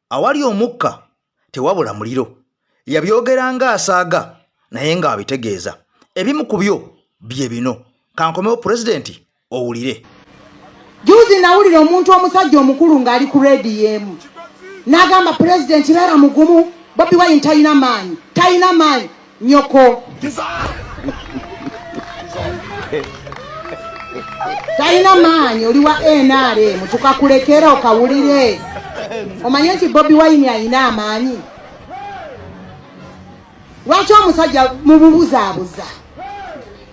Awali omukka tewabula muliro. Yabyogera ng'asaaga naye ng'abitegeeza. Ebimu ku byo bye bino. Kankomewo pulezidenti owulire. Juzi nawulira omuntu omusajja omukulu ng'ali ku rediyo emu n'agamba pulezidenti beera mugumu, Bobi Wine talina maanyi, talina maanyi nyoko talina maanyi, oli wa NRM tukakulekera okawulire omanye nti Bobi Wine alina amaanyi. Lwaki omusajja mububuzaabuza?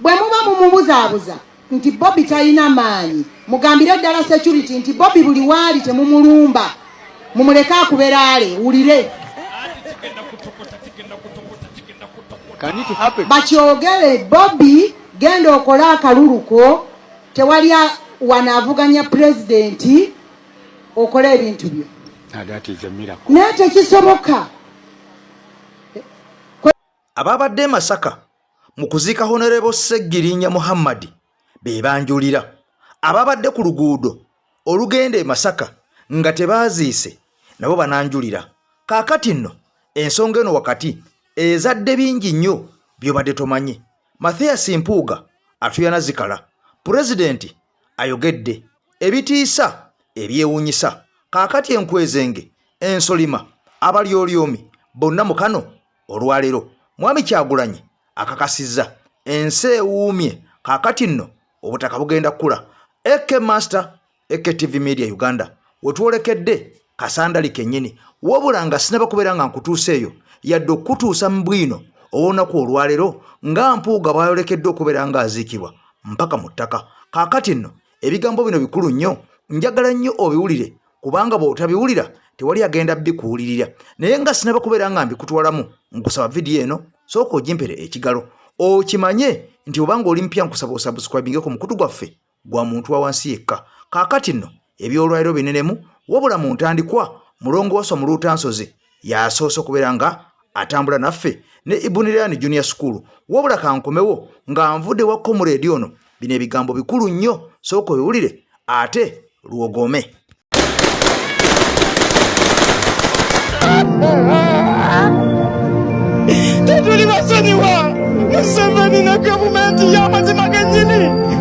Bwe muba mumubuzaabuza nti Bobi talina maanyi, mugambire ddala security nti Bobi buli waali temumulumba, mumuleke akuberaale wulire. Bakyogere Bobi genda okole akaluluko, tewali wano avuganya pulezidenti, okole ebintu byo. Naye tekisoboka. Ababadde e Masaka mu kuziika Honorable Ssegirinya Muhammad be banjulira. Ababadde ku luguudo olugenda e Masaka nga tebaaziise nabo bananjulira. Kaakati nno ensonga eno wakati ezadde bingi nnyo by'obadde tomanyi. Mathias Mpuuga atuyana zikala. Pulezidenti ayogedde ebitiisa ebyewuunyisa. Kaakati enkwezenge, ensolima, abalyolyomi bonna mu kano olwaleero Mwami Kyagulanyi akakasizza ensi ewuumye. Kaakati nno obutaka bugenda kukula. AK Master, AKTV Media Uganda, wetwolekedde kasandali kennyini, wabula nga sinaba kubeera nga nkutuusa eyo yadde okukutuusa mu bwino ow'olunaku olwaleero nga Mpuuga bw'ayolekedde okubeera ng'aziikibwa mpaka mu ttaka. Kaakati nno ebigambo bino bikulu nnyo, njagala nnyo obiwulire kubanga bw'otabiwulira tewali agenda bikuwulirira. Naye nga sinaba kubeera nga mbikutwalamu, nkusaba vidiyo eno sooka ogimpere ekigalo okimanye nti obanga oli mpya, nkusaba osubscribinge ku mukutu gwaffe gwa muntu wa wansi yekka. Kaakati nno ebyolwaliro binenemu, wabula mu ntandikwa Mulongo Waswa Muluutansozi yasoose okubeera nga atambula naffe ne Ibunirani Junior School. Wabula kankomewo nga nvudde wa komuleedi ono, bino ebigambo bikulu nnyo, sooka obiwulire ate lwogome. Tetuli basonyiwa Museveni ne gavumenti y'amazima gennyini.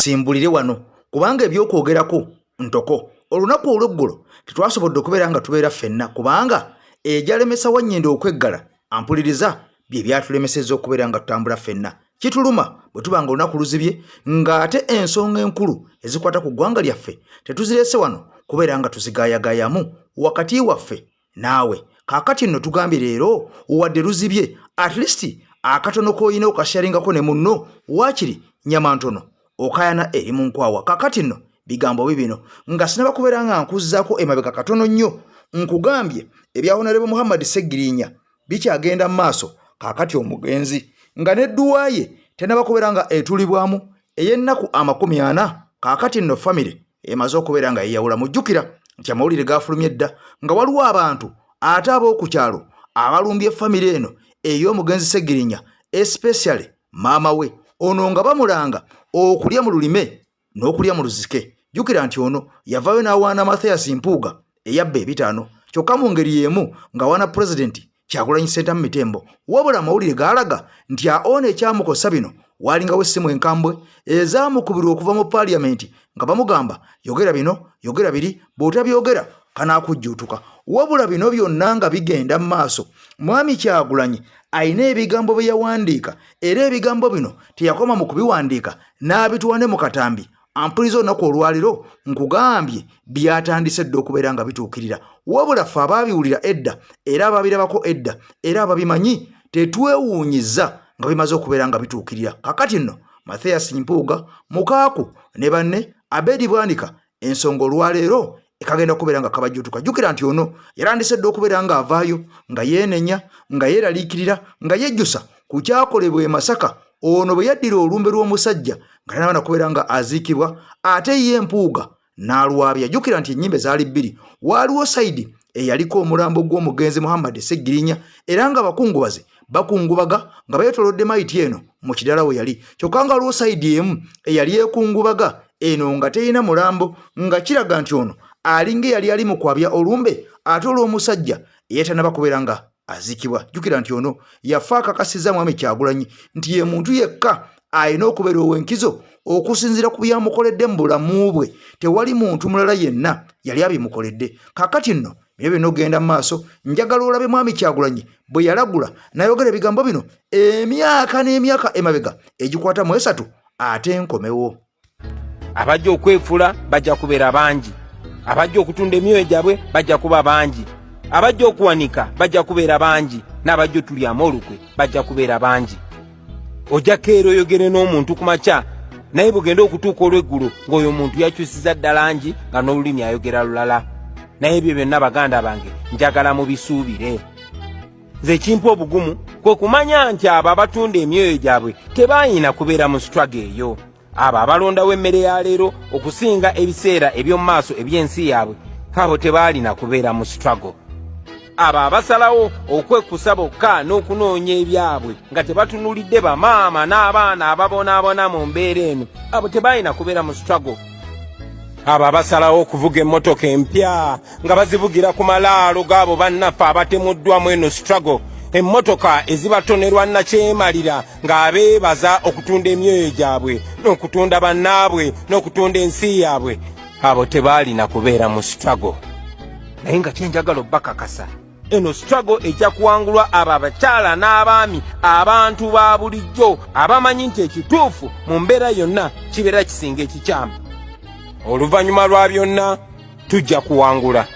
Tusimbulire wano kubanga ebyokwogerako ntoko. Olunaku olweggulo tetwasobodde okubeera nga tubeera ffenna kubanga ejalemesa wannyenda okweggala ampuliriza bye byatulemesezza okubeera nga tutambula ffenna. Kituluma bwe tuba nga olunaku luzibye ng'ate ensonga enkulu ezikwata ku ggwanga lyaffe tetuzireese wano kubeera nga tuzigaayagaayamu wakati waffe naawe. Kaakati nno tugambye leero wadde luzibye, at least akatono k'olina okasharingako ne munno, waakiri nyama ntono okayana eri mu nkwawa. Kaakati nno bigambo bibino nga sinaba kubeera nga nkuzzaako emabega katono nnyo, nkugambye ebya Honorable Muhammad Ssegirinya bikyagenda mu maaso. Kaakati omugenzi nga n'edduwa ye tenaba kubeera nga etulibwamu ey'ennaku 40. Kaakati nno famire emaze okubeera nga yeyawula. Mujjukira nti amawulire gaafulumye dda nga waliwo abantu ate ab'oku kyalo abalumbye famire eno ey'omugenzi Ssegirinya, especially maama we ono, nga bamulanga okulya mu lulime n'okulya mu luzike. Jjukira nti ono yavaayo n'awaana Mathias Mpuuga eyabba ebitaano, kyokka mu ngeri y'emu ng'awaana pulezidenti Kyagulanyi Ssentamu Mitembo. Wabula amawulire gaalaga nti aona ekyamukosa bino waalingawo essimu enkambwe ezaamukubirwa okuva mu paaliyamenti nga bamugamba yogera bino, yogera biri, bw'otabyogera kanaakujjuutuka. Wabula bino byonna nga bigenda mu maaso, Mwami Kyagulanyi alina ebigambo bye yawandiika, era ebigambo bino teyakoma mu kubiwandiika n'abituwa ne mu katambi. Ampuliza olunaku olwaliro nkugambye byatandise dda okubeera nga bituukirira, wabula ffe abaabiwulira edda era abaabirabako edda era ababimanyi tetwewuunyiza nga bimaze okubeera nga bituukirira. Kakati nno Mathias Mpuuga, Mukaaku ne banne Abedi Bwanika ensonga olwaleero ekagenda kubeera nga kabajjutuka. Jjukira nti ono yatandise dda okubeera ng'avaayo nga yeenenya, nga yeeraliikirira, nga yejjusa ku kyakolebwa e Masaka ono bwe yaddira olumbe lw'omusajja nga tanaba na kubeera nga aziikibwa, ate ye Mpuuga n'alwabya. Jjukira nti ennyimbe zaali bbiri, waaliwo sayidi eyaliko omulambo gw'omugenzi Muhammad Ssegirinya era nga abakungubazi bakungubaga nga beetolodde mayiti eno mu kidala we yali, kyokka nga waliwo sayidi emu eyali ekungubaga eno nga terina mulambo, nga kiraga nti ono alinga eyali ali mu kwabya olumbe ate olw'omusajja eyatanaba kubeera nga aziikibwa. Jjukira nti ono yafa akakasizza Mwami Kyagulanyi nti ye muntu yekka alina okubeera ow'enkizo okusinziira ku byamukoledde mu bulamu bwe, tewali muntu mulala yenna yali abimukoledde. Kaakati nno bino byonna okugenda mu maaso, njagala olabe Mwami Kyagulanyi bwe yalagula n'ayogera ebigambo bino emyaka n'emyaka emabega egikwata mu esatu ate nkomewo. Abajja okwefula bajja kubeera bangi, abajja okutunda emyoyo gyabwe bajja kuba bangi, abajja okuwanika bajja kubeera bangi, n'abajja otulyamu olukwe bajja kubeera bangi. Ojja keera oyogere n'omuntu ku makya, naye bugende okutuuka olw'eggulo ng'oyo omuntu yakyusiza dda langi nga n'olulimi ayogera lulala. Naye ebyo byonna baganda bange njagala mubisuubire. Nze ekimpa obugumu kwe kumanya nti abo abatunda emyoyo gyabwe tebayina kubeera mu struggle eyo. Abo abalondawo emmere ya leero okusinga ebiseera eby'omu maaso eby'ensi yaabwe, abo tebaalina kubeera mu struggle. Abo abasalawo okwekkusa bokka n'okunoonya ebyabwe nga tebatunulidde bamaama n'abaana ababonaabona mu mbeera eno, abo tebalina kubeera mu struggle. Abo abasalawo okuvuga emmotoka empya nga bazivugira ku malaalo gaabo bannaffe abatemuddwamu eno struggle, emmotoka ezibatonerwa nakyemalira ng'abeebaza okutunda emyoyo gyabwe n'okutunda bannaabwe n'okutunda ensi yaabwe, abo tebaalina kubeera mu struggle. Naye nga kyenjagala obbakakasa, eno struggle ejja kuwangulwa abo abakyala n'abaami, abantu ba bulijjo abamanyi nti ekituufu mu mbeera yonna kibeera kisinga ekikyamu. Oluvannyuma lwa byonna tujja kuwangula.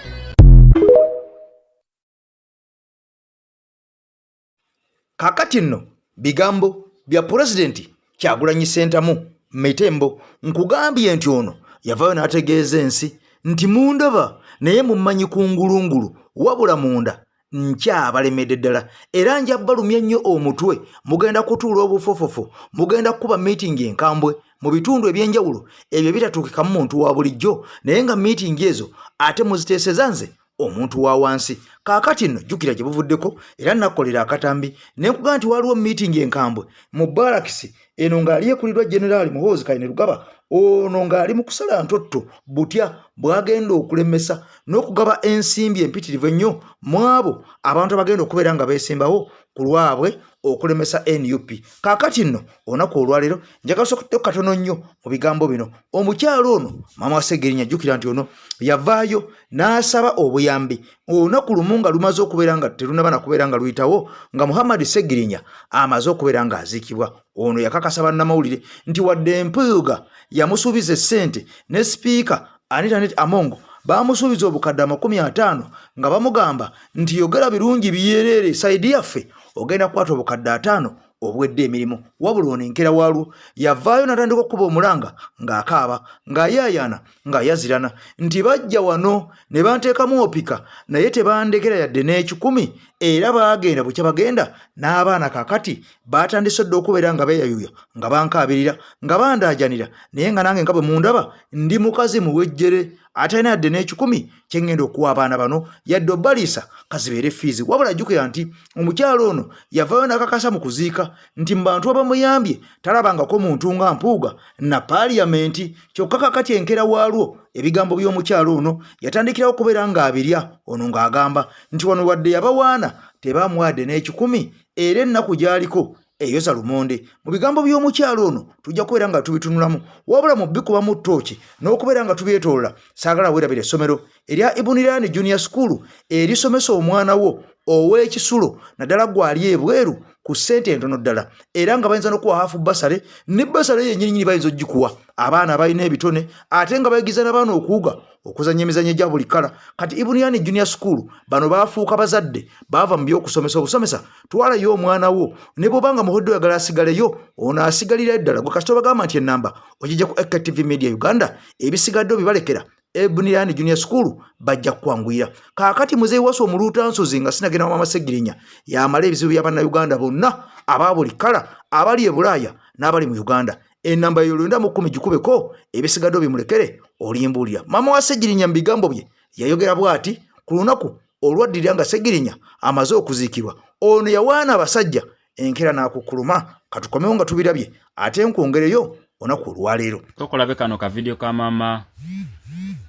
Kaakati nno bigambo bya Pulezidenti Kyagulanyi Ssentamu Mitembo, nkugambye nti ono yavaayo n'ategeeza ensi nti mundaba naye mummanyi ku ngulungulu, wabula munda nkyabalemedde ddala era nja balumya nnyo omutwe, mugenda kutuula obufofofo, mugenda kukuba miitingi enkambwe mu bitundu eby'enjawulo ebyo ebitatuukikamu muntu wa bulijjo, naye nga miitingi ezo ate muziteeseza nze omuntu wa wansi. Kaakati nno jjukira gye buvuddeko era nakkolera akatambi ne nkugamba nti waliwo miitingi enkambwe mu baalakisi eno ng'ali ekulirwa Generaali Muhoozi Kainerugaba, ono ng'ali mu kusala ntotto butya bw'agenda okulemesa n'okugaba ensimbi empitirivu ennyo mu abo abantu abagenda okubeera nga beesimbawo ku lwabwe okulemesa nup. Kaakati nno olunaku olwaleero njagala sokedde katono nnyo mu bigambo bino. Omukyalo ono maama wa Ssegirinya, jjukira nti ono yavaayo n'asaba obuyambi olunaku lumu nga lumaze okubeera nga terunaba na kubeera nga luyitawo nga Muhammad Ssegirinya amaze okubeera ng'aziikibwa. Ono yakakasa bannamawulire nti wadde Mpuuga yamusuubiza essente ne sipiika Anita Annet Among baamusuubiza obukadde 50 nga bamugamba nti yogera birungi byereere sayidi yaffe ogenda kukwata obukadde 50 obuwedde emirimu. Wabula ono enkera waalwo yavaayo n'atandika okukuba omulanga ng'akaaba, ng'ayaayaana, ng'ayazirana nti bajja wano ne banteekamu opika naye tebandekera yadde n'ekikumi, era baagenda bukya bagenda n'abaana kaakati baatandise dda okubeera nga beeyayuya nga bankaabirira nga bandaajanira, naye nga nange nga bwe mundaba ndi mukazi muwejjere atalina yadde n'ekikumi kye ŋŋenda okuwa abaana bano yadde obbaliisa kazibeere fiizi. Wabula jjukira nti omukyala ono yavaayo n'akakasa mu kuziika nti mu bantu abamuyambye talabangako muntu nga Mpuuga na paaliyamenti. Kyokka kakati enkera waalwo ebigambo by'omukyala ono yatandikirawo okubeera ng'abirya, ono ng'agamba nti wano wadde yabawaana tebamuwadde n'ekikumi era ennaku gy'aliko eyoza lumonde. Mu bigambo by'omukyala ono tujja kubeera nga tubitunulamu, wabula mu bikubamu ttooki n'okubeera nga tubyetoolola. Saagala weerabira essomero erya Ibunirani Junior School erisomesa omwana wo ow'ekisulo naddala gw'ali ebweru ku ssente entono ddala era nga bayinza n'okuwa hafu basale ne basale yennyininyini bayinza ogikuwa abaana abalina ebitone ate nga bayigiza n'abaana okuwuga okuzannya emizannyo egya buli kkala. Kati Ibuniyani Junior School bano baafuuka bazadde, baava mu by'okusomesa obusomesa. Twalayo omwana wo ne bw'oba nga muhodde oyagala asigaleyo, ono asigalira ddala. Gwe kasita obagamba nti ennamba ogijja ku AKTV Media Uganda, ebisigadde obibalekera Ebuniyani Junior School bajja kukwanguyira. Kaakati muzeeyi wasa omuluutansozi nga sinagenda wa Maama Ssegirinya yamala ebizibu bya Bannayuganda bonna aba buli kkala abali e Bulaaya n'abali mu Uganda. Enamba eyo 90 gikubeko ebisigadde obimulekere olimbuulira. Maama wa Ssegirinya mu bigambo bye yayogera bw'ati ku lunaku olwaddirira nga Ssegirinya amaze okuziikibwa. Ono yawaana abasajja enkeera n'akukkuluma. Katukomewo nga tubirabye ate nkwongereyo olunaku olwaleero. Tokolabe kano ka video ka mama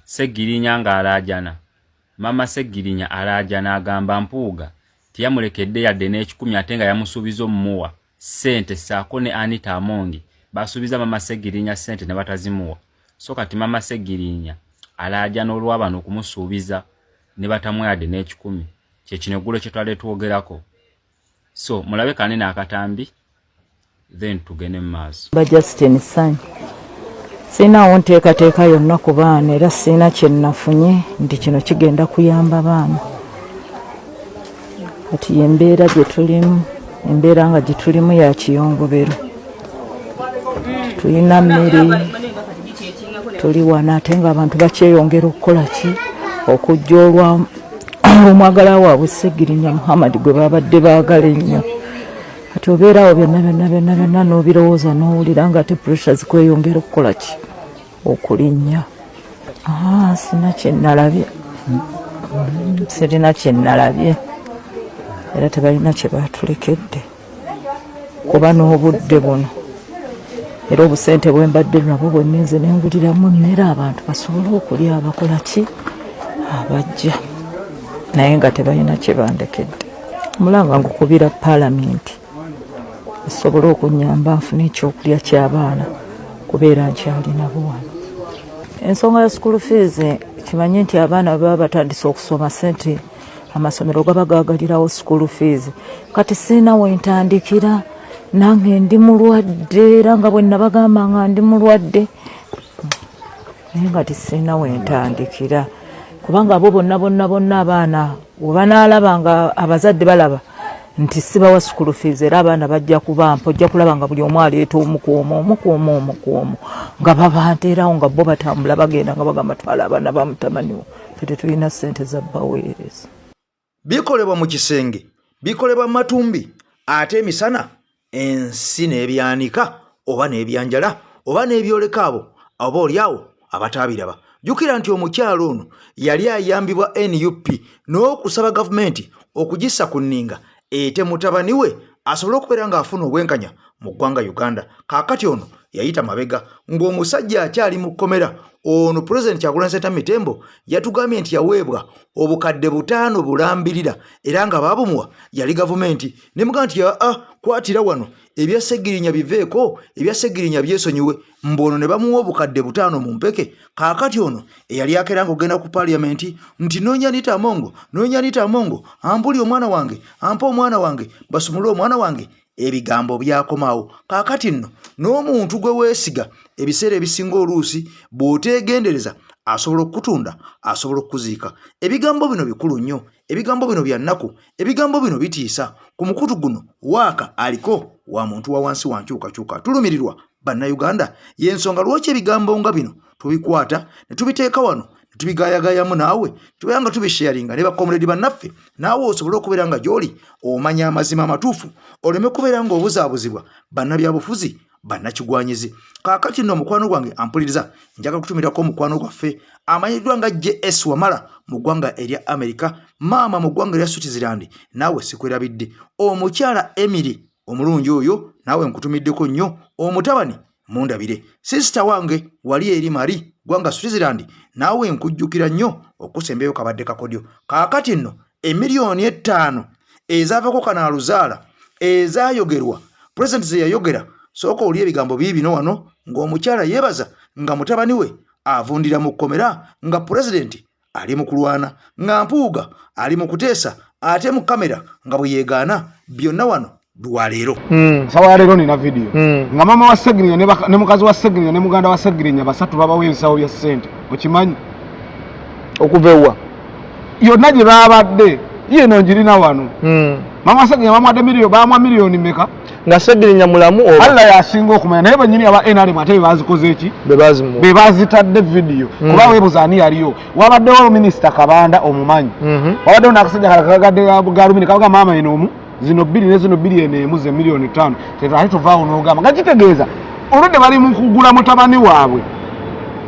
Ssegirinya ng'alaajana. Mama Ssegirinya alaajana agamba Mpuuga teyamulekedde yadde n'ekikumi ate nga yamusuubiza omumuwa ssente ssaako ne Anita Amongi basuubiza mama Ssegirinya ssente ne batazimuwa. So kati mama Ssegirinya alaajana olw'abano okumusuubiza ne batamuwa yadde n'ekikumi. Kye kino eggulo kye twale twogerako. So mulabe kanene akatambi then tugende mu maaso. Ba Justin Ssanyu, sirinawo nteekateeka yonna ku baana era sirina kye nafunye nti kino kigenda kuyamba baana. Kati y'embeera gye tulimu, embeera nga gye tulimu ya kiyongobero, tulina mmere, tuli wano ate ng'abantu bakyeyongera okukola ki okujja olwa omwagala waabwe Ssegirinya Muhammad gwe babadde baagala ennyo. Kati obeera awo byonna byonna byonna byonna n'obirowooza n'owulira nga ate pressure zikweyongera okukola ki okulinnya. Sina kye nalabye, sirina kye nalabye era tebalina kye baatulekedde kuba n'obudde buno era obusente bwe mbadde nabwo bwe nninze ne nguliramu emmere abantu basobole okulya abakola ki abajja, naye nga tebalina kye bandekedde. Omulanga ngukubira paalamenti esobole okunnyamba nfune ekyokulya ky'abaana kubeera nkyalinabo wano. Ensonga ya school fees, kimanye nti abaana baba batandise okusoma ssente amasomero gaba gaagalirawo school fees. Kati sirina we ntandikira, nange ndi mulwadde era nga bwe nabagamba nga ndi mulwadde, naye nga tisirina we ntandikira kubanga abo bonna bonna bonna abaana we banaalaba nga abazadde balaba nti sibawa school fees, era abaana bajja kubampa, ojja kulaba nga buli omu aleeta omu ku omu omu ku omu omu ku omu nga babanteerawo nga bo batambula bagenda nga bagamba twala abaana ba mutabani wo, ffe tetulina ssente za baweereza. Bikolebwa mu kisenge, bikolebwa mu matumbi, ate emisana ensi n'ebyanika oba n'ebyanjala oba n'ebyoleka abo oba oli awo abataabiraba. Jjukira nti omukyala ono yali ayambibwa NUP n'okusaba gavumenti okugissa ku nninga ete mutabani we asobole okubeera ng'afuna obwenkanya mu ggwanga Uganda. Kaakati ono yayita mabega ng'omusajja akyali mu kkomera. Ono Pulezidenti Kyagulanyi Ssentamu Mitembo yatugambye nti yaweebwa obukadde 5 bulambirira era nga baabumuwa yali gavumenti. Ne mugamba nti aa kwatira wano ebya Ssegirinya biveeko, ebya Ssegirinya byesonyiwe, mbu ono ne bamuwa obukadde 5 mu mpeke. Kaakati ono eyali akera ng'ogenda ku paaliyamenti nti noonya Anita Amongo, noonya Anita Amongo, ampuli omwana wange, ampe omwana wange, basumule omwana wange, ebigambo byakomaawo. Kaakati nno n'omuntu gwe weesiga ebiseera ebisinga oluusi bw'oteegendereza asobola okukutunda, asobola okukuziika. Ebigambo bino bikulu nnyo, ebigambo bino bya nnaku, ebigambo bino bitiisa. Ku mukutu guno waaka aliko wa muntu wa wansi wa nkyukakyuka. Tulumirirwa Bannayuganda, y'ensonga lwaki ebigambo nga bino tubikwata ne tubiteeka wano ne tubigayagayamu naawe tubeera nga tubisharinga ne bakomuledi bannaffe, naawe osobole okubeera nga gy'oli omanya amazima amatuufu, oleme kubeera ng'obuzaabuzibwa bannabyabufuzi bannakigwanyizi. Kaakati nno omukwano gwange ampuliriza, njagala kutumirako omukwano gwaffe amanyiddwa nga JS Wamala mu ggwanga erya Amerika, maama mu ggwanga erya Switzerland, naawe sikwerabidde. Omukyala Emily omulungi oyo naawe nkutumiddeko nnyo, omutabani mundabire. Sisita wange wali eri Mari ggwanga Switzerland, naawe nkujjukira nnyo, okusembeyo kabadde kakodyo. Kaakati nno emiliyoni 5 ezaavako kanaaluzaala ezaayogerwa pulezidenti ze yayogera, sooka oli ebigambo biibino wano ng'omukyala yeebaza nga mutabani we avundira mu kkomera, nga pulezidenti ali mu kulwana, nga Mpuuga ali mu kuteesa ate mu kamera nga bwe yeegaana byonna wano lwaleero. Sawa ya leero nina vidiyo nga maama wa Segirinya ne mukazi wa Segirinya ne muganda wa Segirinya basatu babawa ebisawo bya ssente, okimanyi? Okuva ewa? Yonna gye babadde yeno njirina wano. Maama wa Segirinya bamuwadde miliyoni, bamuwa miliyoni meka? Nga Segirinya mulamu oba? Allah yasinga okumanya, naye bennyini aba NRM ate be bazikoze ki? Be bazimuwa. Be bazitadde vidiyo. Kuba weebuza ani yaliyo. Wabaddewo minisita Kabanda omumanyi. Wabaddewo n'akasajja kala kagadde galumini kabaga maama eno omu zino bbiri ne zino bbiri eno emu ze miliyoni 5. Ate tovaawo n'ogamba nga kitegeeza olwedde bali mu kugula mutabani waabwe.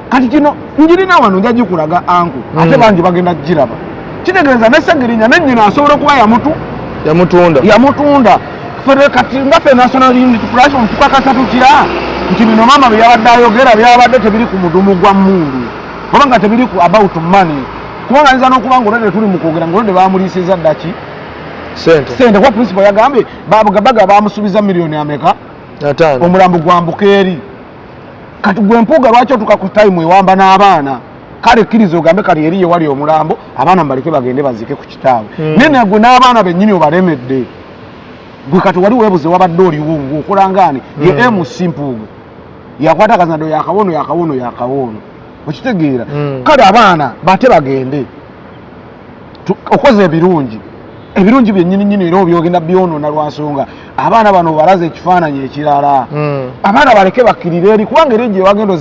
Kati kino njirina wano nja gikulaga anku ate bangi bagenda kugiraba. Kitegeeza ne Segirinya ne nnyina asobola okuba yamutunda. Yamutunda. Ffe kati nga ffe National Unity Platform tukakasa tukira nti bino maama bye yabadde ayogera byabadde tebiri ku mudumu gwa mmundu oba nga tebiri ku about money, kubanga ayinza n'okuba nga olwedde tuli mu kwogera nga olwedde bamuliisiza ddaki sente. Sente, kuba principal yagambye baga bamusuubiza miliyoni ameka? 5. Omulambo gwambuka eri. Kati gwe Mpuuga lwaki otuuka ku time ewamba n'abaana? Kale kkiriza ogambe kati eri yewali omulambo, abaana mubaleke bagende baziike ku kitaabwe. Naye nagwe n'abaana bennyini obalemedde. Gwe kati wali weebuze wabadde oliwo ng'okola ngaani? Ye MC Mpuuga yakwata akazando yakawono yakawono yakawono, okitegeera? Kale abaana bate bagende. Okoze ebirungi, ebirungi byennyini nnyini era obyogenda byonoona lwa nsonga abaana bano balaze ekifaananyi ekirala. Abaana baleke bakkirire eri, kubanga eri gye wagenda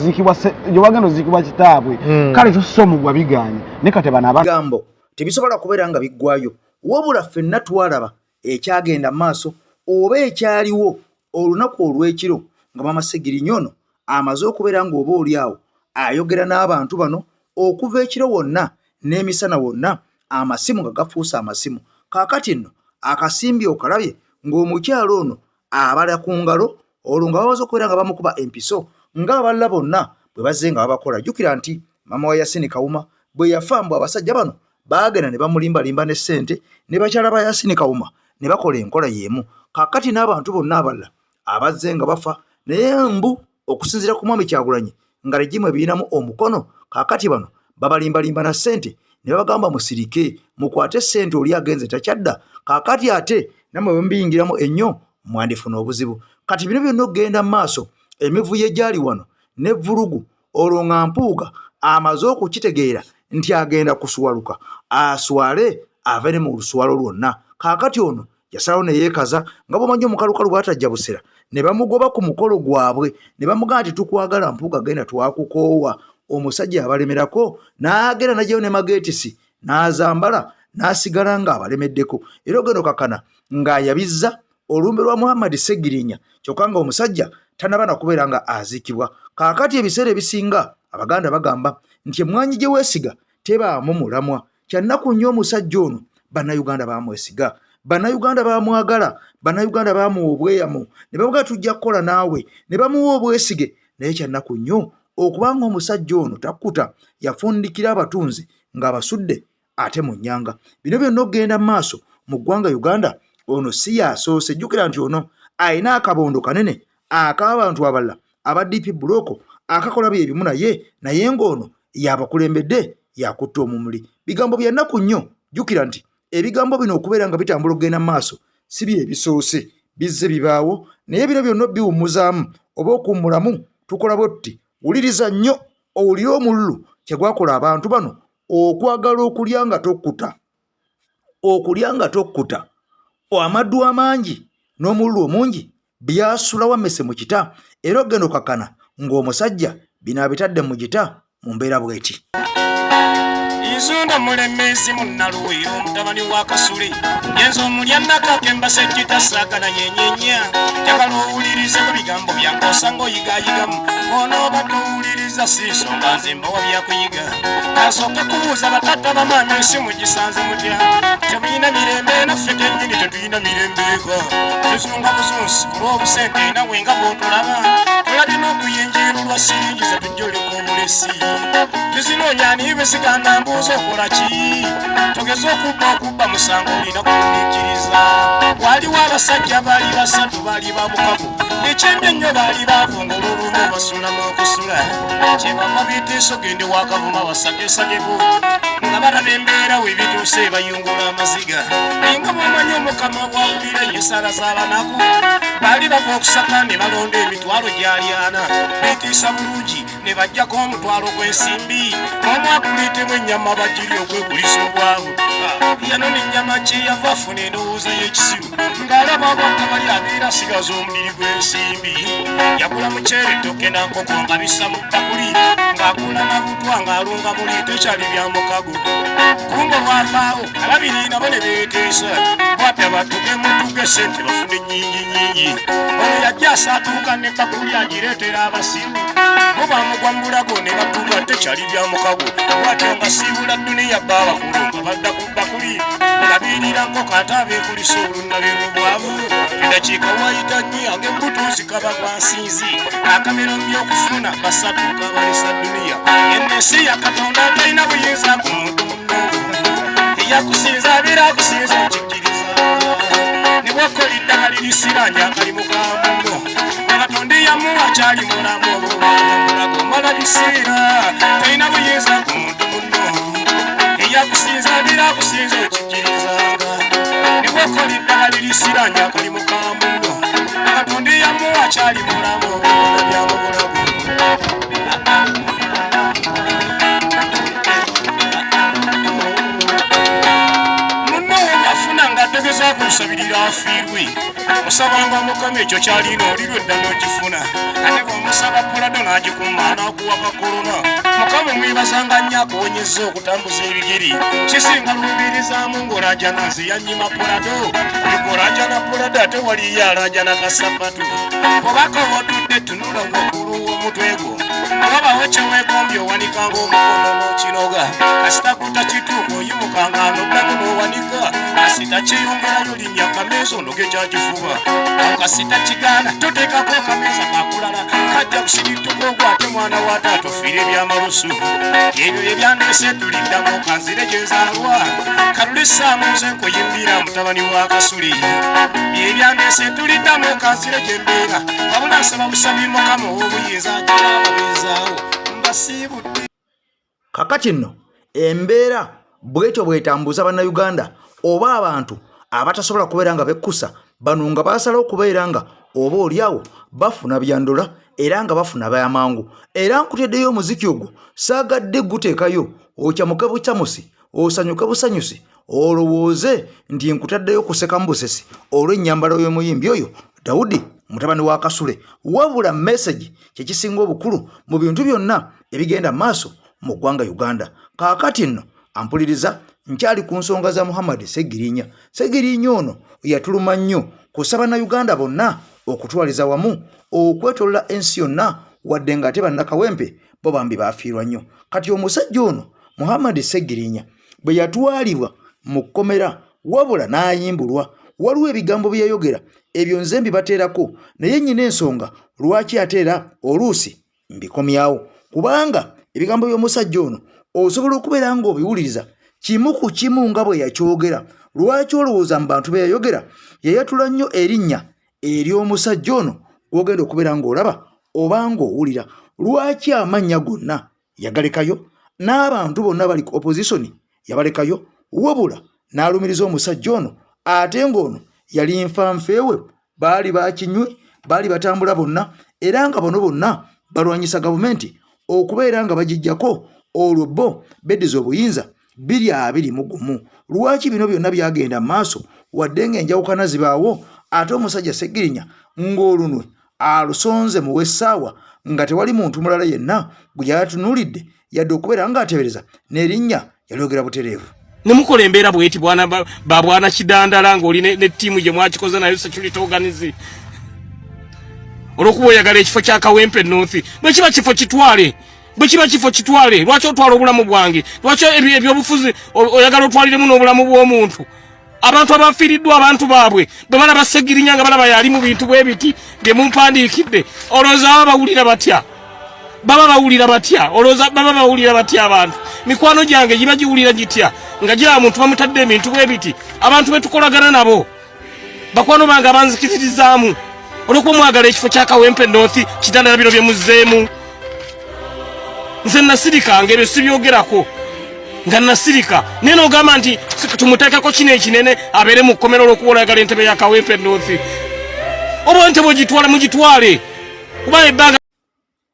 oziikibwa kitaabwe. Kale tussa omugwa biganye, naye kati bano abaana Ebigambo tebisobola kubeera nga biggwayo, wabula ffenna twalaba ekyagenda maaso oba ekyaliwo olunaku olw'ekiro nga Mama Segirinya ono amaze okubeera ng'oba oli awo ayogera n'abantu bano okuva ekiro wonna n'emisana wonna, amasimu nga gafuuse amasimu. Kaakati nno akasimbi okalabye ng'omukyalo ono abala ku ngalo, olwo nga bamaze okubeera nga bamukuba empiso ng'abalala bonna bwe bazze nga babakola. Jjukira nti maama wa Yasini Kawuma bwe yafa, mbu abasajja bano baagenda ne bamulimbalimba ne ssente, ne bakyala ba Yasini Kawuma ne bakola enkola y'emu. Kaakati n'abantu bonna abalala abazze nga bafa, naye mbu okusinziira ku Mwami Kyagulanyi nga regimu ebirinamu omukono, kaakati bano babalimbalimba na ssente ne babagamba musirike mukwate ssente, oli agenze takyadda. Kaakati ate nammwe bwe mubiyingiramu ennyo mwandifuna obuzibu. Kati bino byonna okugenda mu maaso, emivuyo egyali wano ne vvulugu, olwo nga Mpuuga amaze okukitegeera nti agenda kuswaluka, aswale ave ne mu luswalo lwonna. Kaakati ono yasalawo ne yeekaza nga bw'omanyi omukalukalu bw'atajja busera, ne bamugoba ku mukolo gwabwe ne bamugamba nti tukwagala Mpuuga, genda twakukoowa. Omusajja yabalemerako n'agenda n'aggyayo ne mageetisi n'azambala n'asigala ng'abalemeddeko, era ogenda okakana ng'ayabizza olumbe lwa Muhammad Segirinya, kyokka ng'omusajja tannaba na kubeera nga aziikibwa. Kaakati ebiseera ebisinga Abaganda bagamba nti emmwanyi gye weesiga tebaamu mulamwa. Kyannaku nnyo omusajja ono Bannayuganda baamwesiga, Bannayuganda baamwagala, Bannayuganda baamuwa obweyamo ne bamugaa tujja kukola naawe, ne bamuwa obwesige. Naye kyannaku nnyo okubanga omusajja ono takkuta, yafundikira abatunzi ng'abasudde ate mu nnyanga. Bino byonna okugenda mu maaso mu ggwanga Uganda, ono si yasoose. Jjukira nti ono alina akabondo kanene ak'abantu abalala aba DP Block akakola bye bimu naye, naye ng'ono yabakulembedde yakutta omumuli. Bigambo bya nnaku nnyo. Jjukira nti ebigambo bino okubeera nga bitambula okugenda mu maaso si bye bisoose, bizze bibaawo, naye bino byonna biwummuzaamu oba okuwummulamu tukola bwe tuti. Wuliriza nnyo owulire omululu kye gwakola abantu bano okwagala okulya nga tokkuta, okulya nga tokkuta, amaddu amangi n'omululu omungi byasula wammese mu kita, era ogenda okakana ng'omusajja bino abitadde mu gita mu mbeera bw'eti. Nzunda mulemezi munnaluwiro omutabani wa Kasule, ngenza omulya nakake mbasa ekitasaagala yenyeenya. Njagala owulirize ku bigambo byange, osanga oyigayigamu onoobadde owuliriza, si nsonga nze mbawa byakuyiga. Kasooke kubuuza bataata bamaama, ensi mugisanze mutya? Temuyina mirembe, naffe kennyini tetulina mirembe eka. Tuzunga buzunsi ku lw'obusente, nawe nga bw'otulaba tulabye n'okuyenjeera olwa siringi ze tujja oleka obulesi. Tuzinoonya ani besiganda mbuuza okola ki? Togeza okubba okubba musango olina kugumiikiriza. Waliwo abasajja baali basatu baali ba mukago ekyembi ennyo baali baavu ng'olwolumu basula mu kusula kyebava biitiiso gende wakavuma basagesageko nga balaba embeera we bituuse bayungula amaziga nga bwomanyi omukama bwawulira ennyo esaala z'abanaku baali bava okusaka ne balonda emitwalo gyali ana bitiisa bulungi ne bajjako omutwalo gw'ensimbi omu aguleetemu ennyama bagiri okwegulisa obwavu yanona ennyama kyeyava afuna endowooza y'ekisiru ng'alaba abakka bali abeera asigaza omubiri gw'ensimbi yagula muceere ettooke na nkoko nga bissa mu bbakuli ng'agula nabutwa ng'alunga muli tekyali bya mukago kumba olwavaawo ababiri nabo ne beeteesa bwatya batuge mutuge sente bafune nyingi nyingi ono yajja asaatuuka ne bbakuli agireetera abasiru bo bamugwa mu bulago ne batuga tekyali bya mukago bwatyo nga siibula duniya bba abakulu nga badda ku bbakuli nga biirira nkoko ate abeekulisa olunnabi lw'obwavu eddakiika wayita nnyo ng'embuto zikaba gwa nsinzi akamero by'okufuna basatu kabalesa duniya eno ensi ya katonda talina buyinza ku muntu munno eyakusinza abeera akusinza okikkiriza ne bwokola eddagala erisiranya akalimu ka munno katonda eyamuwa akyali mulamu obulago mala biseera talina buyinza ku muntu munno eyakusinza abeera akusinza okikkirizanga ne bwokola eddagala erisiranya akalimu ka munno katonda eyamuwa akyali mulamu byamubulago munno webafuna nga ategezaako okusabirira afiirwe osabanga mukama ekyo kyalina olirwa edda n'okifuna ate bw'omusaba pulado n'agikuuma n'akuwa kakolona mukama omwebazanga nnyo akuwonyezza okutambuza ebigere kisinga lubirizaamu ng'olajana nze yanyima pulado olajana pulado ate waliyo alajana kasapatu obaka otudde tunula waggulu w'omutwe gwo wabawo kyeweegombye owanikanga omukono n'okinoga kasita guta kituuka oyimukanga noddamu n'owanika kasita kyeyongerayo linnya kameeza onoge kyakifuba awo kasita kigaana toteekako akameeza kakulala kajja kusirituka ogwo ate mwana wa taata ofiire ebyamalusu ebyo byebyandeese tuliddamu kanzire gyenzaalwa kalulissaamu nze nkuyimbira mutabani wa kasuli byebyandeese tuliddamu kanzire gyembeera wabula nsaba busabi mukama ow'obuyinza ababeezaawo mbasiibudde Kakati nno embeera bwetyo bwetambuza bannayuganda oba abantu abatasobola kubeera nga bekkusa bano nga basalawo okubeera nga oba oliawo bafuna byandola era nga bafuna byamangu era nkuteddeyo omuziki ogwo saagadde guteekayo okyamuke bucamusi osanyuke busanyusi olowooze nti nkutaddeyo kusekamu busesi olw'ennyambalo y'omuyimbi oyo dawudi mutabani wa kasule wabula mesagi kyekisinga obukulu mu bintu byonna ebigenda maaso mu ggwanga uganda kaakati nno ampuliriza nkyali ku nsonga za muhammad segirinya segirinya ono yatuluma nnyo kusaba na uganda bonna okutwaliza wamu okwetolola ensi yonna wadde nga ate bannakawempe bo bambi bafiirwa nnyo kati omusajja ono muhammad segirinya bwe yatwalibwa mu kkomera wabula n'ayimbulwa waliwo ebigambo bye yayogera ebyo nze mbibateerako naye nnyina ensonga lwaki ate era oluusi mbikomyawo kubanga ebigambo by'omusajja ono osobola okubeera ng'obiwuliriza kimu ku kimu nga bwe yakyogera lwaki olowooza mu bantu be yayogera yayatula nnyo erinnya ery'omusajja ono gw'ogenda okubeera ng'olaba oba ng'owulira lwaki amannya gonna yagalekayo n'abantu bonna bali ku opozisoni yabalekayo wabula n'alumiriza omusajja ono ate ng'ono yali nfanfeewe baali bakinywi baali batambula bonna era nga bono bonna balwanyisa gavumenti okubeera nga bagijjako olwo bo beddiza obuyinza 2021 lwaki bino byonna byagenda maaso wadde ng'enjawukana zibaawo ate omusajja Ssegirinya ng'olunwe alusonze mu w'essaawa nga tewali muntu mulala yenna gwe yatunuulidde yadde okubeera ng'ateebereza n'erinnya yalyogera butereevu ne mukola embeera bweti bwana ba bwana kidandala ng'oli ne ttiimu gye mwakikoze nayo security organize olwokuba oyagala ekifo kya kawempe north bwe kiba kifo kitwale bwe kiba kifo kitwale lwaki otwala obulamu bwange lwaki ebyobufuzi oyagala otwaliremu n'obulamu bw'omuntu abantu abafiiriddwa abantu baabwe bwe balaba segirinya nga balaba yali mu bintu bwe biti bye mumpandiikidde olowooza baba bawulira batya Baba bawulira batya? Olowooza baba bawulira batya abantu? Mikwano gyange giba giwulira gitya nga giraba muntu bamutadde ebintu bwe biti? Abantu betukolagana nabo, bakwano bange abanzikiririzaamu, olwokuba mwagala ekifo kya Kawempe North, Kidandala, bino bye muzzeemu. Nze nasirika nga ebyo sibyogerako, nga nasirika, naye nogamba nti tumuteekeko kino ekinene abeere mu kkomera olwokuba olwagala entebe ya Kawempe North. Oba entebe ogitwala, mugitwale, kuba ebbanga.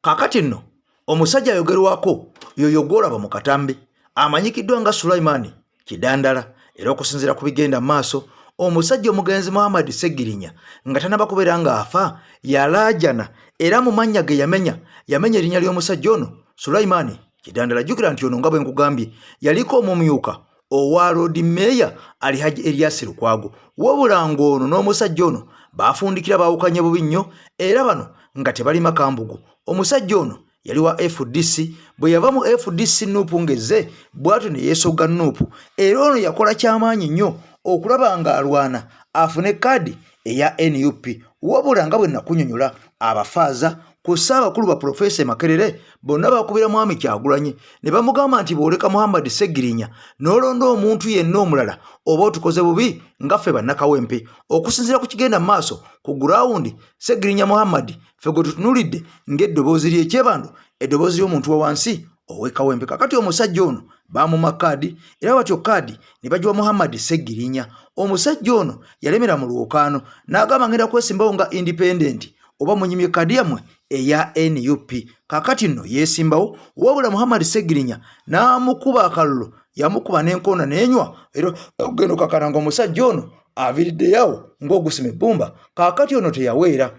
Kaakati nno omusajja ayogerwako yoyo gw'olaba mu katambi amanyikiddwa nga Sulaiman Kidandala. Era okusinziira ku bigenda mu maaso, omusajja omugenzi Muhammad Ssegirinya nga tanaba kubeera ng'afa yalaajana, era mu mannya ge yamenya, yamenya erinnya ly'omusajja ono Sulaiman Kidandala. Jjukira nti ono nga bwe nkugambye yaliko omumyuka owa Loodi Meeya Alhaji Erias Lukwago, wabula ng'ono n'omusajja ono baafundikira baawukanye bubi nnyo, era bano nga tebalima kambugu. Omusajja ono yali wa FDC, bwe yava mu FDC NUP ng'ezze bw'atyo ne yeesogga NUP, era ono yakola kyamaanyi nnyo okulaba ng'alwana afune kaadi eya NUP. Wabula nga bwe nakunyonyola, abafaaza ku ssaabakulu ba Pulofeesa e Makerere bonna bakubira Mwami Kyagulanyi ne bamugamba nti bw'oleka Muhammad Ssegirinya n'olonda omuntu yenna omulala, oba otukoze bubi nga ffe Bannakawempe. Okusinziira ku kigenda mu maaso ku gurawundi, Ssegirinya Muhammad ffe gwe tutunulidde ng'eddoboozi ly'ekyebando, eddoboozi ly'omuntu wa wansi ow'e Kawempe. Kakati omusajja ono baamuma kaadi, era batyo kaadi ne bagiwa Muhammad Ssegirinya. Omusajja ono yalemera mu lwokaano n'agamba, ngenda kwesimbawo nga independent oba munyimye kaadi yammwe eya NUP. Kakati nno yeesimbawo, wabula Muhammad Ssegirinya n'amukuba akalulu, yamukuba n'enkoona n'enywa, era okugenda okakana nga omusajja ono aviriddeyawo ng'ogusima ebbumba. Kaakati ono teyaweera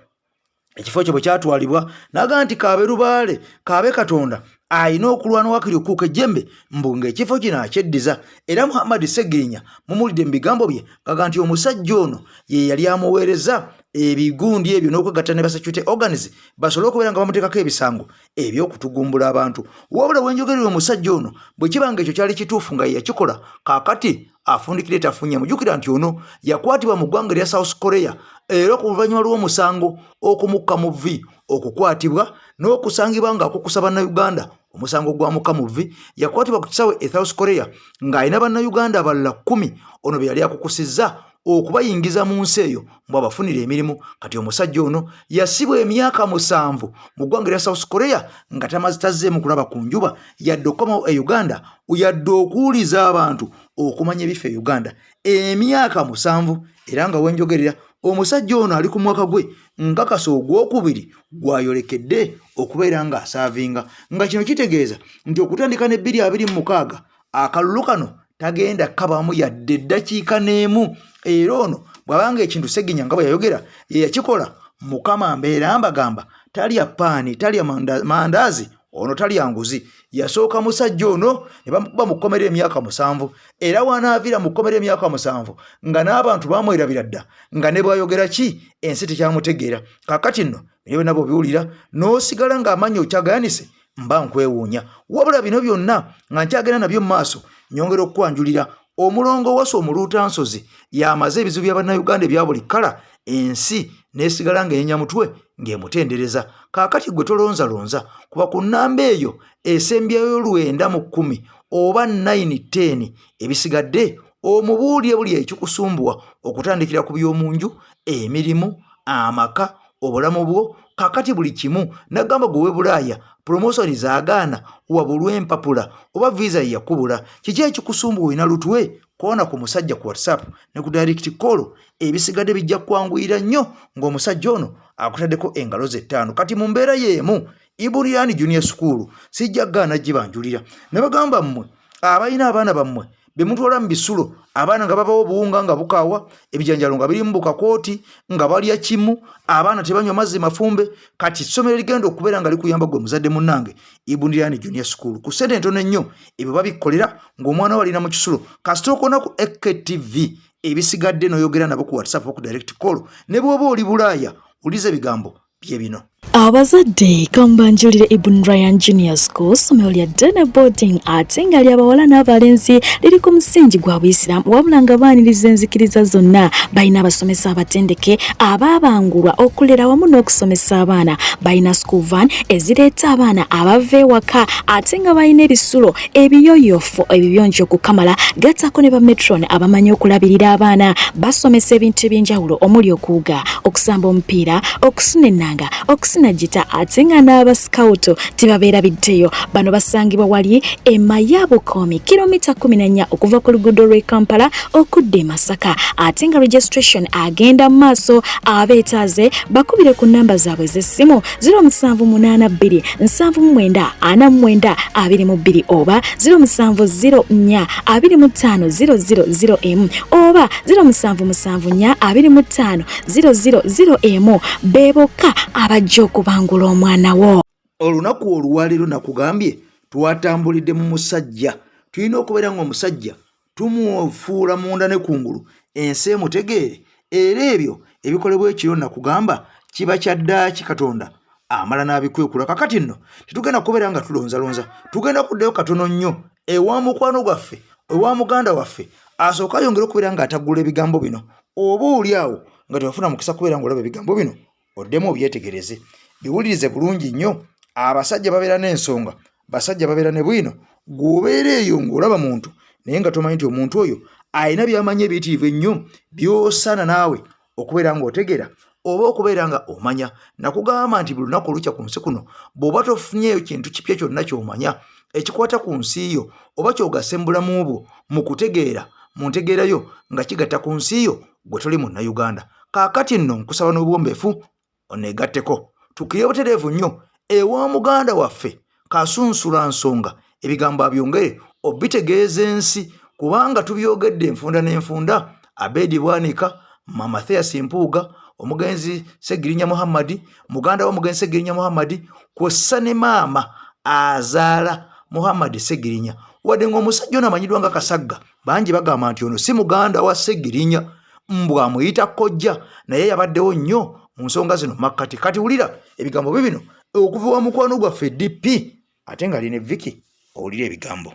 ekifo kye bwe kyatwalibwa, n'agamba nti kaabe lubaale, kaabe Katonda, alina okulwana wakiri okukuuka ejjembe mbu ng'ekifo kino akyeddiza. Era Muhammad Ssegirinya mumuwulidde mu bigambo bye gaga nti omusajja ono ye yali amuweereza ebigundi ebyo n'okwegatta ne basecurity organs basobole okubeera nga bamuteekako ebisango ebyokutugumbula abantu. Wabula wenjogerera, omusajja ono bwe kiba nga ekyo kyali kituufu nga yeyakikola, kaakati afundikira etafunye. Mujjukira nti ono yakwatibwa mu ggwanga erya South Korea, era ku luvannyuma lw'omusango okumukka mu vvi, okukwatibwa n'okusangibwa ng'akukusa Bannayuganda, omusango gwa mukka mu vvi, yakwatibwa ku kisaawe e South Korea ng'alina Bannayuganda abalala 10 ono be yali akukusizza okubayingiza mu nsi eyo mbu abafunira emirimu. Kati omusajja ono yasibwa emyaka 7 mu ggwanga erya South Korea nga tamaze, tazzeemu kulaba ku njuba, yadde okukomawo e Uganda, yadde okuwuliza abantu okumanya ebifa e Uganda, emyaka 7. Era nga wenjogerera, omusajja ono ali ku mwaka gwe nkakasa ogwokubiri gwayolekedde okubeera ng'asaavinga, nga kino kitegeeza nti okutandika ne 2026 akalulu kano tagenda kabamu yadde eddakiika n'emu. Era ono bw'abanga ekintu Seginya nga bwe yayogera ye yakikola, Mukama mbeera mbagamba, talya paani, talya mandaazi, ono talya nguzi. Yasooka musajja ono ne bamukuba mu kkomera emyaka 7, era wanaaviira mu kkomera emyaka 7 nga n'abantu bamwerabira dda, nga ne bw'ayogera ki ensi tekyamutegeera. Kaakati nno bino byonna bw'obiwulira n'osigala ng'amannya okyagayanise, mba nkwewuunya. Wabula bino byonna nga nkyagenda nabyo mu maaso, nyongera okukwanjulira omulongo wasa omuluutansozi y'amaze ebizibu bya Bannayuganda ebya buli kkala, ensi n'esigala ng'enyenya mutwe ng'emutendereza. Kaakati gwe tolonzalonza, kuba ku nnamba eyo esembyayo 9 mu 10 oba 910, ebisigadde omubuulye buli ekikusumbuwa, okutandikira ku by'omunju, emirimu, amaka, obulamu bwo, kakati buli kimu. Nagamba gwe webulaaya promotion zaagaana, wabulwa empapula oba visa yeyakubula, kiki ekikusumbuwa? Olina lutwe, koona ku musajja ku WhatsApp ne ku direct call, ebisigadde bijja kwanguyira nnyo ng'omusajja ono akutaddeko engalo ze ttaano. Kati mu mbeera y'emu, Ibuliyani Junior School sijja gaana gibanjulira. Ne bagamba mmwe abalina abaana bammwe bemutwala mu bisulo, abaana nga babawo obuwunga nga bukaawa, ebijanjalo nga birimu bukakooti, nga balya kimu, abaana tebanywa mazzi mafumbe. Kati essomero ligenda okubeera nga likuyamba gwe muzadde munnange, Ibundirani Junior School, ku ssente entono ennyo ebyo babikolera ng'omwana we alina mu kisulo. Kasita okona ku AKTV, ebisigadde n'oyogera nabo ku WhatsApp, ku direct call, ne bw'oba oli Bulaaya, uliza ebigambo. Bye bino. Abazadde kambanjulire Ibn Ryan Junior School, ssomero lya ddene boarding ate nga lya bawala n'abalenzi, liri ku musingi gwa Buyisiraamu wabula nga baaniriza enzikiriza zonna. Balina abasomesa abatendeke abaabangulwa okulera wamu n'okusomesa abaana. Balina school van ezireeta abaana abava ewaka ate nga balina ebisulo ebiyoyofu ebibiyonjo okukamala, gattako ne ba matron abamanyi okulabirira abaana. Basomesa ebintu eby'enjawulo omuli okuwuga, okusamba omupiira, okusuna ennanga, okusina gita ate nga n'abasikawutu tebabeerabiddeyo. Bano basangibwa wali e Mayabukomi, kilomita 14 okuva ku luguudo lw'e Kampala okudda e Masaka, ate nga registration agenda mu maaso. Abeetaaze bakubire ku nnamba zaabwe ez'essimu 0782 79 49 22 oba 0704 25 000 oba 0774 25 000. Be bokka abajja okubangula omwana wo. Olunaku olwaleero nakugambye twatambulidde mu musajja. Tulina okubeera nga omusajja tumufuula munda ne kungulu, ensi emutegeere, era ebyo ebikolebwa ekiro nakugamba kiba kya ddaaki, Katonda amala n'abikwekula. Kakati nno tetugenda kubeera nga tulonzalonza, tugenda kuddayo katono nnyo ewa mukwano gwaffe, ewa muganda waffe, asooka ayongere okubeera ng'ataggula ebigambo bino. Oba oli awo nga tewafuna mukisa kubeera ng'olaba ebigambo bino, oddemu obyetegereze, biwulirize bulungi nnyo. Abasajja babeera n'ensonga, basajja babeera ne bwino. Gw'obeera eyo ng'olaba muntu naye nga tomanyi nti omuntu oyo alina by'amanyi ebiyitirivu ennyo by'osaana naawe okubeera ng'otegeera oba okubeera nga omanya. Nakugamba nti buli lunaku olukya ku nsi kuno, bw'oba tofunyeeyo kintu kipya kyonna ky'omanya ekikwata ku nsi yo oba ky'ogasse mu bulamu bwo mu kutegeera, mu ntegeera yo nga kigatta ku nsi yo, gwe toli Munnayuganda. Kaakati nno nkusaba n'obuwombeefu oneegatteko, tukire butereevu nnyo ewa muganda waffe Kasunsula nsonga, ebigambo abyongere obitegeeza ensi, kubanga tubyogedde enfunda n'enfunda. Abedi Bwanika, Mathias Mpuuga, omugenzi Segirinya Muhammadi, muganda w'omugenzi Segirinya Muhammadi, kwossa ne maama azaala Muhammadi Segirinya. Wadde ng'omusajja ono amanyiddwa nga Kasagga, bangi bagamba nti ono si muganda wa Segirinya, mbw amuyita kojja, naye yabaddewo nnyo mu nsonga zino makkati. Kati wulira ebigambo bibino okuva wa mukwano gwaffe DP ate nga alina Viki, owulira ebigambo.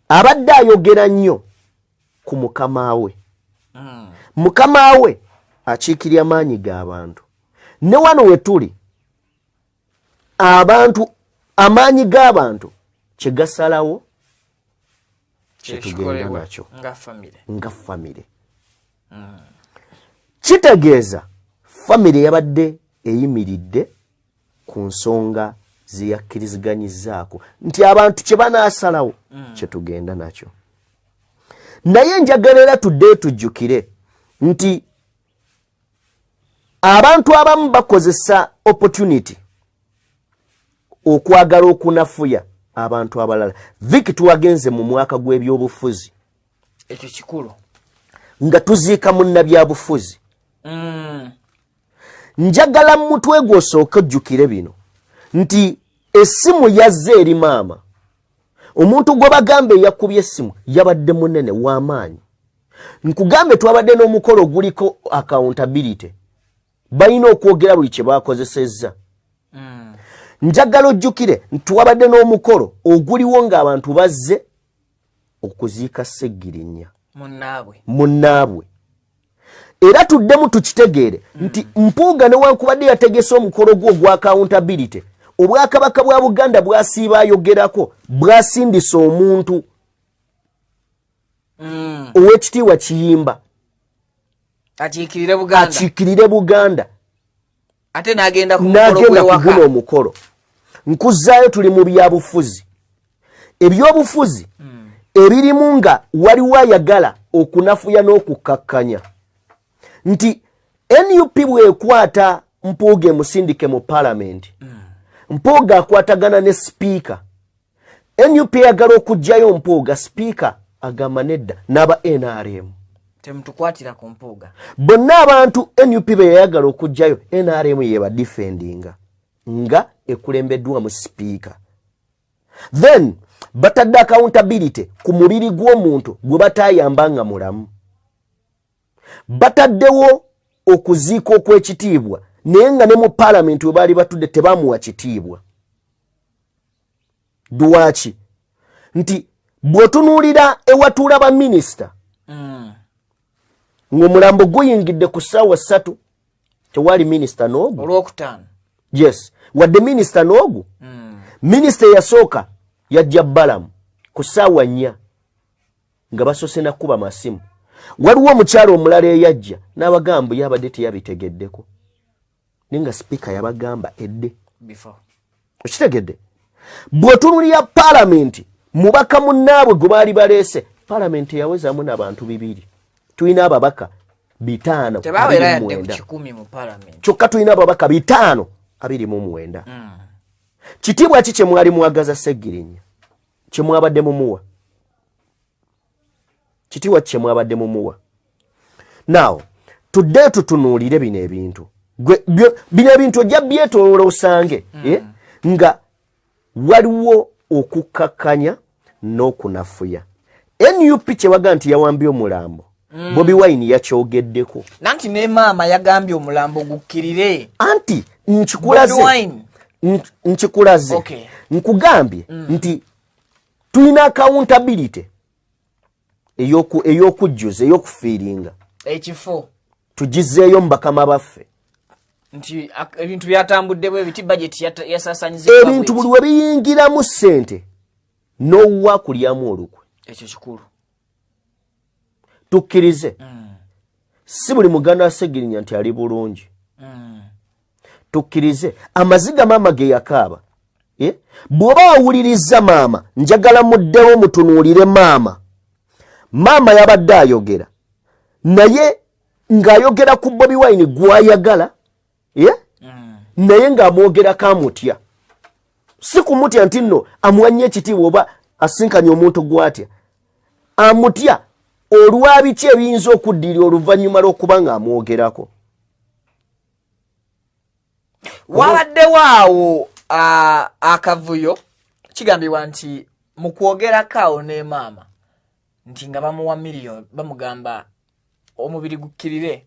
Abadde ayogera nnyo ku mukama we. Mukama we akiikirira maanyi g'abantu, ne wano we tuli abantu, amaanyi g'abantu kye gasalawo kyetugenda nakyo nga famire. Kitegeeza famire yabadde eyimiridde ku nsonga zeyakkiriziganyizzaako nti abantu kye banaasalawo kyetugenda nakyo. Naye njagala era tuddeyo tujjukire nti abantu abamu bakozesa opportunity okwagala okunafuya abantu abalala. Viki, tuwagenze mu mwaka gw'ebyobufuzi. Ekyo kikulu. Nga tuziika munnabyabufuzi. Njagala mu mutwe gwo osooke ojjukire bino nti essimu yazze eri maama. Omuntu gwe bagamba eyakubye essimu yabadde munene w'amaanyi. Nkugambe twabadde n'omukolo oguliko accountability, balina okwogera buli kye bakozesezza. Njagala ojjukire nti twabadde n'omukolo oguliwo ng'abantu bazze okuziika Ssegirinya munnaabwe. Munnaabwe. Era tuddemu tukitegeere nti Mpuuga newankubadde yategese omukolo gwe ogwa accountability, Obwakabaka bwa Buganda bwasiiba ayogerako, bwasindisa omuntu Owekitiibwa Kiyimba akiikirire Buganda, akiikirire Buganda. Ate n'agenda ku mukolo n'agenda gw'ewaka. Kuguna omukolo nkuzaayo, tuli mu byabufuzi, ebyobufuzi ebirimu nga waliwo ayagala okunafuya n'okukkakkanya nti NUP bwekwata Mpuuga emusindike mu palamenti. Mpuuga akwatagana ne sipiika. NUP eyagala okuggyayo Mpuuga, sipiika agamba nedda, n'aba NRM temutukwatira ku Mpuuga. Bonna abantu NUP be yayagala okuggyayo, NRM yeba defendinga nga ekulembeddwamu sipiika. Then batadde accountability ku mubiri gw'omuntu gwe batayamba nga mulamu. Bataddewo okuziika okw'ekitiibwa. Naye nga ne mu paalamenti we baali batudde tebamuwa kitiibwa. Lwaki? Nti bw'otunuulira ewatuula baminisita ng'omulambo guyingidde ku ssaawa 3, tewali minisita n'ogu. Olwokutaano. Yes, wadde minisita n'ogu. Minisita eyasooka yajja Balamu ku ssaawa 4 nga basoose nakuba masimu. Waliwo omukyalo omulala eyajja n'abagamba yabadde teyabitegeddeko, naye nga sipiika yabagamba edde. Before. Okitegedde? Bw'otunulira paalamenti, mubaka munnaabwe gwe baali baleese, paalamenti eyawezaamu n'abantu 2. Tulina ababaka 5 Tebawera abiri mu yadde ku mwenda. 100 mu parliament. Kyokka tulina ababaka 529. Kitiibwa ki kyemwali mwagaza Segirinya, kyemwabadde mumuwa? Kitiibwa ki kyemwabadde mumuwa? Now tudde tutunuulire bino ebintu. Bino ebintu ojja byetoloola osange nga waliwo okukkakkanya n'okunafuya NUP kyebaga nti yawambye omulambo. Bobi Wine yakyogeddeko. Nanti ne maama yagambye omulambo gukkirire. Anti nkikulaze. Bobi Wine. Nkikulaze. Nkugambye nti tulina accountability ey'okujjuza, ey'okufiiringa ekifo. Tugizeeyo mu bakama baffe. Nti ebintu byatambudde bwe biti, budget yasaasanyizibwa. Ebintu buli we biyingiramu ssente n'owuwa kulyamu olukwe. Ekyo kikulu. Tukkirize, si buli muganda wa Segirinya nti ali bulungi. Tukkirize amaziga maama ge yakaaba. Eh? Bw'oba wawuliriza maama, njagala muddewo mutunuulire maama. Maama yabadde ayogera naye ng'ayogera ku Bobi Wine gw'ayagala, eh? Naye ng'amwogerako amutya, si kumutya nti nno amuwa nnyo ekitiibwa oba asinkanye omuntu gw'atya. Amutya olwa biki ebiyinza okuddirira oluvannyuma lw'okuba ng'amwogerako. Wabaddewo awo akavuyo. Kigambibwa nti mu kwogerako awo ne maama nti nga bamuwa miliyoni, bamugamba omubiri gukkirire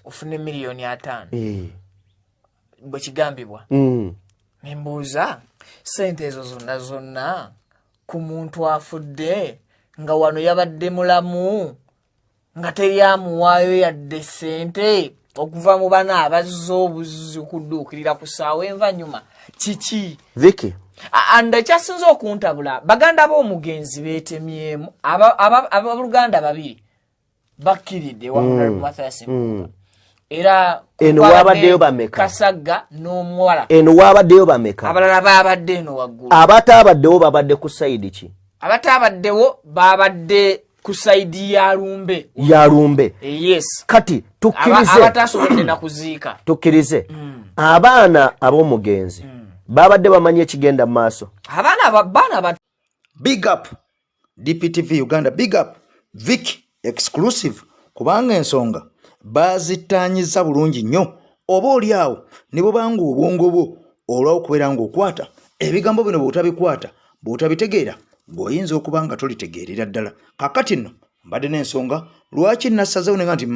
ofune miliyoni 50. Bwe kigambibwa. Nembuuza, sente ezo zonna zonna ku muntu afudde, nga wano yabadde mulamu nga teri amuwaayo yadde sente okuva mu bana abazza obuzzi okudduukirira ku ssaawa envanyuma, kiki? Viki. And ekyasinze okuntabula, baganda b'omugenzi beetemyemu. Abooluganda babiri bakkiridde wa Honorable Mathias Mpuuga. Era Eno kwabadde waabaddeyo bameka? Kasagga n'omuwala. Eno waabaddeyo bameka? Abalala baabadde eno waggulu. Abataabaddewo babadde ku side ki? Abataabaddewo babadde ku side ya Lumbe. Ya Lumbe. Yes. Kati tukkirize Abatasobodde na kuziika. Tukkirize abaana ab'omugenzi babadde bamanyi ekigenda mu maaso. Abaana baana bato. Big up DPTV Uganda, big up Vic Exclusive, kubanga ensonga bazittaanyiza bulungi nnyo. Oba oli awo ne bubanga obwongo bwo olw'okubeera ng'okwata ebigambo bino, bw'otabikwata, bw'otabitegeera, ng'oyinza okuba nga tolitegeerera ddala. Kakati nno mbadde n'ensonga lwaki nassazeewo nenga nti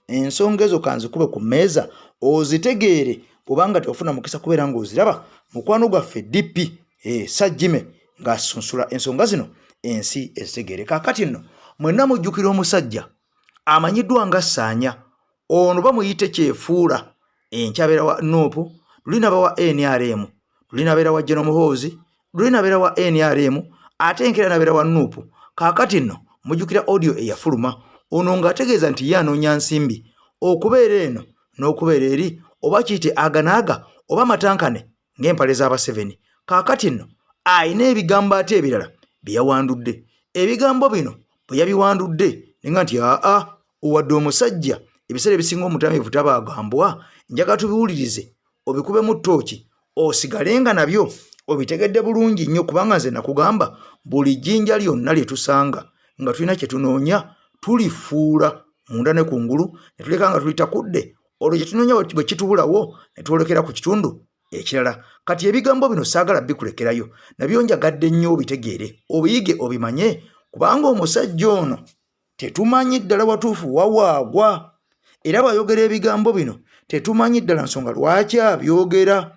ensonga ezo kanzikube ku mmeeza ozitegeere, kubanga tewafuna mukisa kubeera ng'oziraba. Mukwano gwaffe DP Sajjime ng'asunsula ensonga zino ensi ezitegeere. Kaakati nno mwenna mujjukira omusajja amanyiddwa nga Saanya. Ono bamuyite Kyefuula, enkyabeera wa NUP, luli naba wa NRM, luli nabeera wa General Muhoozi, luli nabeera wa NRM, ate enkeera nabeera wa NUP. Kaakati nno mujjukira audio eyafuluma ono ng'ategeeza nti ye anoonya nsimbi okubeera eno n'okubeera eri, oba kiyite aganaaga oba matankane ng'empale z'Abaseveni. Kaakati nno ayina ebigambo ate ebirala bye yawandudde. Ebigambo bino bwe yabiwandudde nenga nti aa, wadde omusajja ebiseera ebisinga omutamiivu tabaagambwa. Njagala tubiwulirize, obikubemu ttooki, osigale nga nabyo obitegedde bulungi nnyo, kubanga nze nakugamba buli jjinja lyonna lye tusanga nga tulina kye tunoonya tulifuula munda ne kungulu ne tuleka nga tulitakudde, olwo kye tunoonya bwe kitubulawo ne twolekera ku kitundu ekirala. Kati ebigambo bino saagala bikulekerayo, nabyo njagadde nnyo obitegeere, obiyige, obimanye, kubanga omusajja ono tetumanyi ddala watuufu wawaagwa. Era bw'ayogera ebigambo bino Tetumanyi ddala nsonga lwaki abyogera.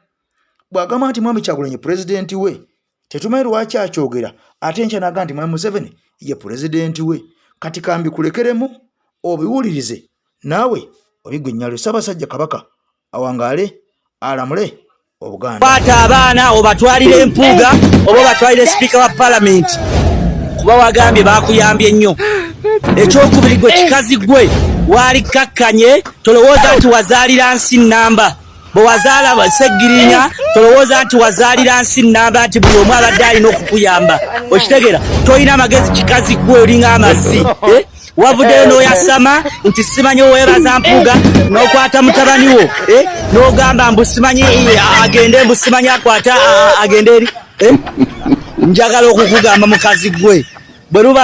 Bw'agamba nti Mwami Kyagulanyi pulezidenti we, tetumanyi lwaki akyogera, ate enkya n'agamba nti Mwami Museveni ye pulezidenti we. Kati kambikulekeremu obiwulirize naawe obigwe ennyalo. Ssaabasajja Kabaka awangaale alamule Obuganda. Kwata abaana obatwalire Mpuuga oba obatwalire sipiika wa palamenti kuba wagambye bakuyambye nnyo. Ekyokubiri gwe kikazi gwe waali kakkanye, tolowooza nti wazaalira nsi nnamba. Bwe wazaala Ssegirinya tolowooza nti wazaalira nsi nnamba nti buli omu abadde alina okukuyamba. Okitegeera? Tolina magezi kikazi gwe, olinga amazzi. Eh? Wavuddeyo n'oyasama nti simanyi oweebaza Mpuuga n'okwata mutabani wo eh? N'ogamba mbu simanyi eh, agende mbu simanyi akwata agende eri eh? Njagala okukugamba mukazi gwe bwe luba